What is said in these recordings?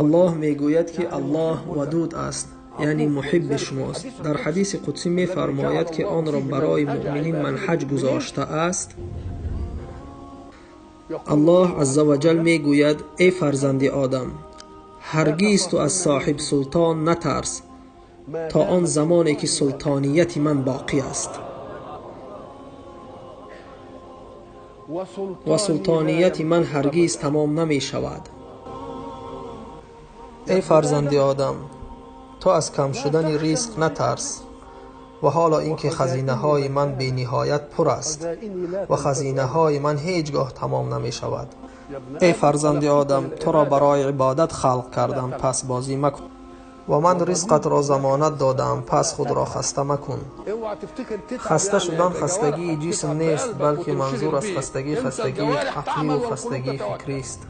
Аллоҳ мегӯяд, ки Аллоҳ вадуд аст, яъне муҳибби шумост. Дар ҳадиси қудсӣ мефармояд, ки онро барои муъминин манҳаҷ гузоштааст. Аллоҳ азза ва ҷал мегӯяд: эй фарзанди Одам, ҳаргиз ту аз соҳибсултон натарс то он замоне ки султонияти ман боқӣ аст ва султонияти ман ҳаргиз тамом намешавад. Эй фарзанди Одам, ту аз кам шудани ризқ натарс ва ҳоло ин ки хазинаҳои ман бениҳоят пур аст ва хазинаҳои ман ҳеҷ гоҳ тамом намешавад. Эй фарзанди Одам, туро барои ибодат халқ кардам, пас бозӣ макун ва ман ризқатро замонат додаам, пас худро хаста макун. Хаста шудан хастагии ҷисм нест, балки манзур аз хастагӣ хастагии ақливу хастагии фикрист.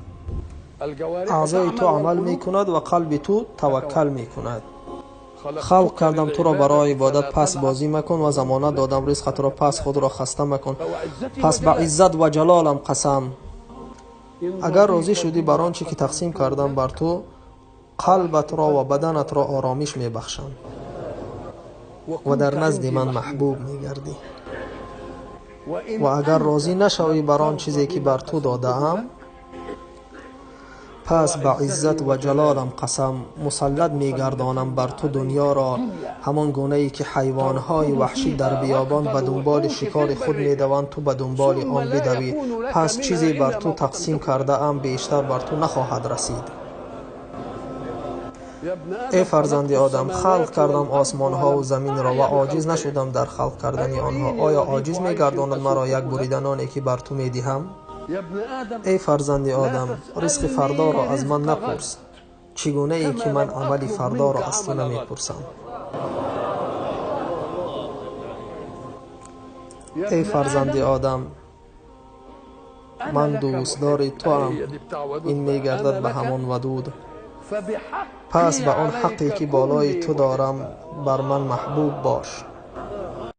Аъзои ту амал мекунад ва қалби ту таваккал мекунад. Халқ кардам туро барои ибодат, пас бозӣ макун ва замонат додам ризқатро, пас худро хаста макун. Пас ба иззат ва ҷалолам қасам, агар розӣ шудӣ бар он чӣ ки тақсим кардам бар ту, қалбатро ва баданатро оромиш мебахшам ва дар назди ман маҳбуб мегардӣ. Ва агар розӣ нашавӣ бар он чизе ки бар ту додаам, пас ба иззат ва ҷалолам қасам, мусаллат мегардонам бар ту дунёро, ҳамон гунае ки ҳайвонҳои ваҳшӣ дар биёбон ба дунболи шикори худ медаванд, ту ба дунболи он бидавӣ. Пас чизе бар ту тақсим кардаам бештар бар ту нахоҳад расид. Эй фарзанди Одам, халқ кардам осмонҳову заминро ва оҷиз нашудам дар халқ кардани онҳо. Оё оҷиз мегардонад маро як бурида ноне ки бар ту медиҳам? Эй фарзанди Одам, ризқи фардоро аз ман напурс, чӣ гунае ки ман амали фардоро аз ту намепурсам. Эй фарзанди Одам, ман дӯстдори туам, ин мегардад ба ҳамон вадуд. Пас ба он ҳаққе ки болои ту дорам бар ман маҳбуб бош.